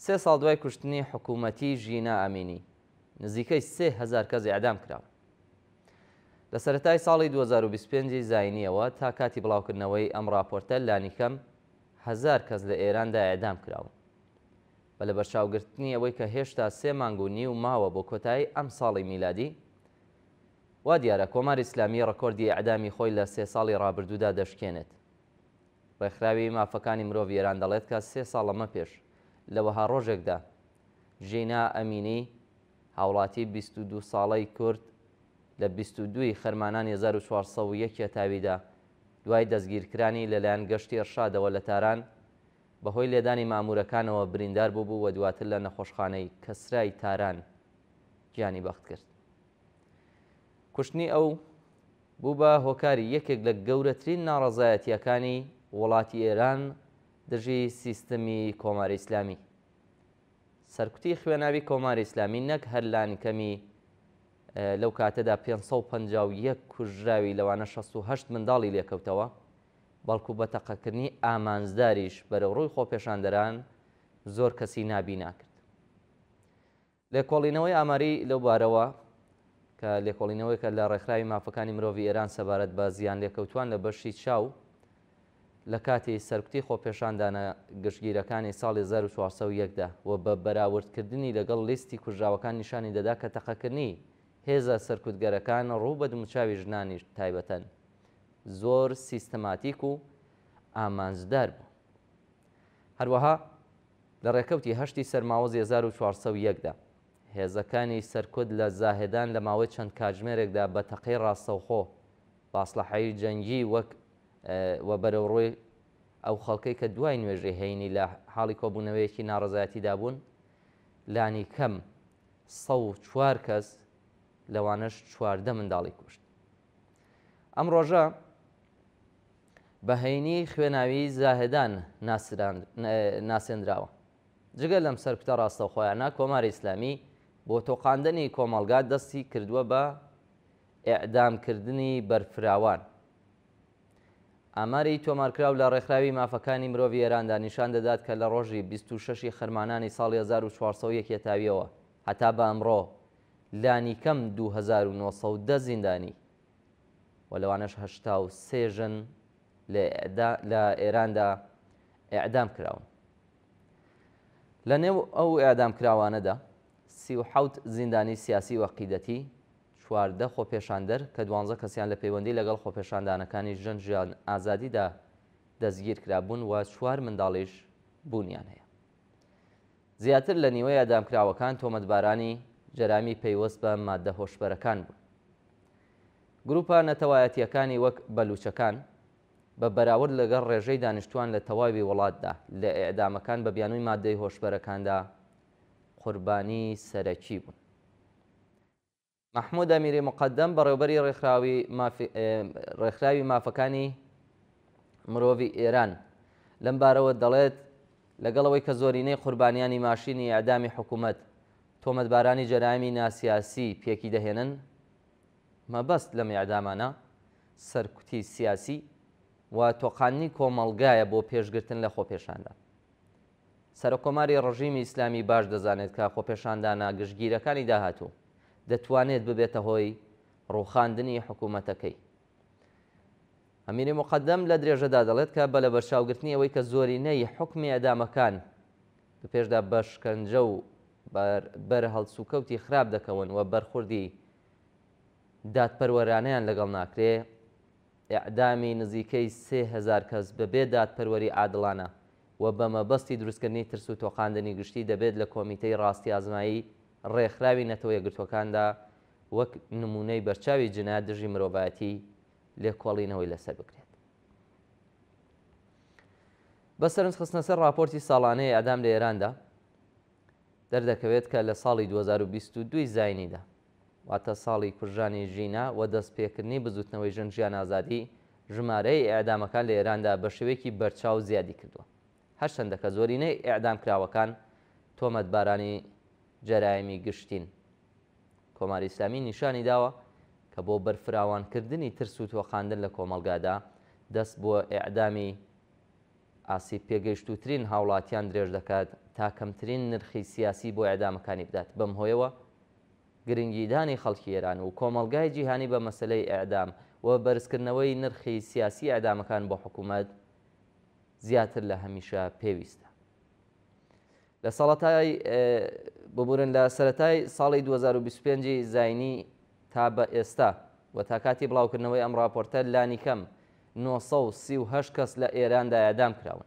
سێ ساڵ دوای کوشتنی حکوومەتیی ژینا ئەمینی، نزیکەی 3000 کەس ئێعدام کراون. لە سەرەتای ساڵی 2025 ی زایینییەوە تا کاتی بڵاوکردنەوەی ئەم ڕاپۆرتە لانیکەم هەزار کەس لە ئێراندا ئێعدام کراون. بە لەبەرچاوگرتنی ئەوەی کە هێشتا سێ مانگ و نیو ماوە بۆ کۆتایی ئەم ساڵی میلادی، وا دیارە کۆماری ئیسلامی ڕکۆردی ئێعدامی خۆی لە سێ ساڵی ڕابردوودا دەشکێنێت. ڕێکخراوی مافەکانی مرۆڤی ئێران دەڵێت کە سێ ساڵ لەمە پێش لە وەها ڕۆژێکدا ژینا ئەمینی هاوڵاتی 22 ساڵەی کورد لە 22 ی خەرمانانی 1401 هەتاویدا دوای دەستگیرکرانی لەلایەن گەشتی ئێرشادەوە لە تاران بەهۆی لێدانی مامورەکانەوە بریندار بووبوو و دواتر لە نەخۆشخانەی کەسرای تاران گیانی بەخت کرد. کوشتنی ئەو بوو بە هۆکاری یەکێک لە گەورەترین ناڕەزایەتییەکانی وڵاتی ئێران دژی سیستمی کۆماری ئیسلامی. سەرکوتی خوێناوی کۆماری ئیسلامی نەک هەر لانیکەمی لەو کاتەدا 551 کوژراوی لەوانە 68 منداڵی لێکەوتەوە، بەڵکو بە تەقەکردنی ئامانجداریش بەرەوڕووی خۆپێشاندەران زۆر کەسی نابینا کرد. لێکۆڵینەوەی ئاماری لەو بارەوە کە لێکۆڵینەوەیەکە لە ڕێکخراوی مافەکانی مرۆڤی ئێران سەبارەت بە زیانلێکەوتووان لە بەشی چاو لە کاتی سەرکوتی خۆپێشاندانە گشتگیرەکانی ساڵی 1401 دا و بە بەراوردکردنی لەگەڵ لیستی کوژراوەکان نیشانی دەدا کە تەقەکردنی هێزە سەرکوتگەرەکان ڕوو بە دموچاوی ژنانیش تایبەتەن زۆر سیستماتیک و ئامانجدار بوو. هەروەها لە ڕێکەوتی هەشتی سەرماوەزی 1401 دا، هێزەکانی سەرکوت لە زاهێدان لە ماوەی چەند کاتژمێرێکدا بە تەقەی ڕاستەوخۆ بە ئەسلەحەی جەنگی وەک و بەرەوڕووی ئەو خەڵکەی کە دوای نوێژی هەینی لە حاڵی کۆبوونەوەیەکی ناڕەزایەتیدا بوون، لانیکەم 104 کەس لەوانەش 14 منداڵی کوشت. ئەم ڕۆژە بە هەینی خوێناویی زاهێدان ناسێندراوە. جگە لەم سەرکوتە ڕاستەوخۆیانە، کۆماری ئیسلامی بۆ تۆقاندنی کۆمەڵگا دەستی کردووە بە ئێعدامکردنی بەرفراوان. ئاماری تۆمارکراو لە ڕێکخراوی مافەکانی مرۆڤی ئێراندا نیشان دەدات کە لە ڕۆژی 26 ی خەرمانانی ساڵی 1401 هەتاوییەوە هەتا بە ئەمڕۆ لانیکەم 2910 زیندانی و لەوانەش 83 ژن لە ئێراندا ئێعدام کراون. لە نێو ئەو ئێعدامکراوانەدا 37 زیندانی سیاسی و عەقیدەتی، 14 خۆپێشاندەر کە دوانزە کەسیان لە پەیوەندی لەگەڵ خۆپێشاندانەکانی ژن ژیان ئازادیدا دەستگیر کرابوون و چوار منداڵیش بوونیان هەیە. زیاتر لە نیوەی ئێعدامکراوەکان تۆمەتبارانی جەرایمی پەیوەست بە ماددە هۆشبەرەکان بوون. گروپە نەتەوایەتییەکانی وەک بەلوچەکان بە بەراورد لەگەڵ ڕێژەی دانیشتووان لە تەواوی وڵاتدا لە ئێعدامەکان بە بیانووی ماددەی هۆشبەرەکاندا قوربانیی سەرەکی بوون. مەحموود ئەمیری موقەدەم، بەڕێوەبەری ڕێکخراوی مافەکانی مرۆڤی ئێران لەم بارەوە دەڵێت، لەگەڵ ئەوەی کە زۆرینەی قوربانیانی ماشینی ئێعدامی حکوومەت تۆمەتبارانی جەرایمی ناسیاسی پێکی دەهێنن، مەبەست لەم ئێعدامانە سەرکوتی سیاسی و تۆقاندنی کۆمەڵگایە بۆ پێشگرتن لە خۆپێشاندان. سەرۆککۆماری ڕژیمی ئیسلامی باش دەزانێت کە خۆپێشاندانە گشتگیرەکانی داهاتوو دەتوانێت ببێتە هۆی ڕووخاندنی حکوومەتەکەی. ئەمیری موقەدەم لە درێژەدا دەڵێت کە بە لەبەرچاوگرتنی ئەوەی کە زۆرینەی حوکمی ئێعدامەکان لە پێشدا بە شکەنجە و بەر هەڵسوکەوتی خراپ دەکەون و بەرخوردی دادپەروەرانەیان لەگەڵ ناکرێ، ئێعدامی نزیکەی 3000 کەس بەبێ دادپەروەری عادڵانە و بە مەبەستی دروستکردنی ترس و تۆقاندنی گشتی دەبێت لە کۆمیتەی ڕاستیئازمایی ڕێکخراوی نەتەوە یەکگرتووەکاندا وەک نموونەی بەرچاوی جنایەت دژی مرۆڤایەتی لێکۆڵینەوەی لەسەر بکرێت. بە سەرنج خستنەسەر ڕاپۆرتی ساڵانەی ئێعدام لە ئێراندا دەردەکەوێت کە لە ساڵی 2022 زاینیدا واتە ساڵی کوژرانی ژینا و دەستپێکردنی بزووتنەوەی ژن ژیان ئازادی، ژمارەی ئێعدامەکان لە ئێراندا بە شێوەیەکی بەرچاو زیادی کردووە. هەرچەندە کە زۆرینەی ئێعدامکراوەکان تۆمەتبارانی جەرایمی گشتین. کۆماری ئیسلامی نیشانی داوە کە بۆ بەرفراوانکردنی ترس و تۆقاندن لە کۆمەڵگادا دەست بۆ ئێعدامی ئاسیب پێگەیشتووترین هاوڵاتیان درێژ دەکات. تا کەمترین نرخی سیاسی بۆ ئێعدامەکانی بدات، بەم هۆیەوە گرنگیدانی خەڵکی ئێران و کۆمەڵگای جیهانی بە مەسەلەی ئێعدام و بەرزکردنەوەی نرخی سیاسی ئێعدامەکان بۆ حکوومەت زیاتر لە هەمیشە پێویستە. لە سەڵەتای ببورن لە سەرەتای ساڵی 2025 ی زاینی تا بە ئێستا و تا کاتی بڵاوکردنەوەی ئەم ڕاپۆرتە لانیکەم 938 کەس لە ئێراندا ئێعدام کراون.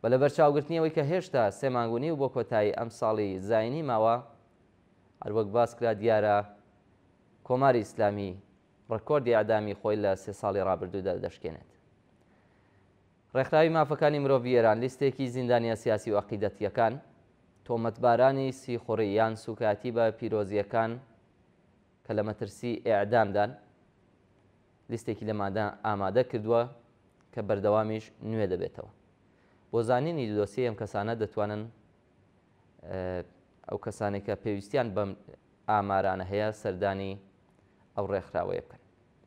بە لەبەرچاوگرتنی ئەوەی کە هێشتا سێ مانگ و نیو بۆ کۆتایی ئەم ساڵی زاینی ماوە، هەروەک باس کرا دیارە کۆماری ئیسلامی ڕێکۆردی ئێعدامی خۆی لە سێ ساڵی ڕابردوودا دەشکێنێت. ڕێکخراوی مافەکانی مرۆڤی ئێران لیستێکی زیندانییە سیاسی و عەقیدەتییەکان، تۆمەتبارانی سیخوڕی یان سووکایەتی بە پیرۆزییەکان کە لە مەترسی ئێعدامدان، لیستێکی لەمانە ئامادە کردووە کە بەردەوامیش نوێ دەبێتەوە. بۆ زانینی دۆسیەی ئەم کەسانە دەتوانن ئەو کەسانێک کە پێویستیان بەم ئامارانە هەیە سەردانی ئەو ڕێکخراوەیە بکەن.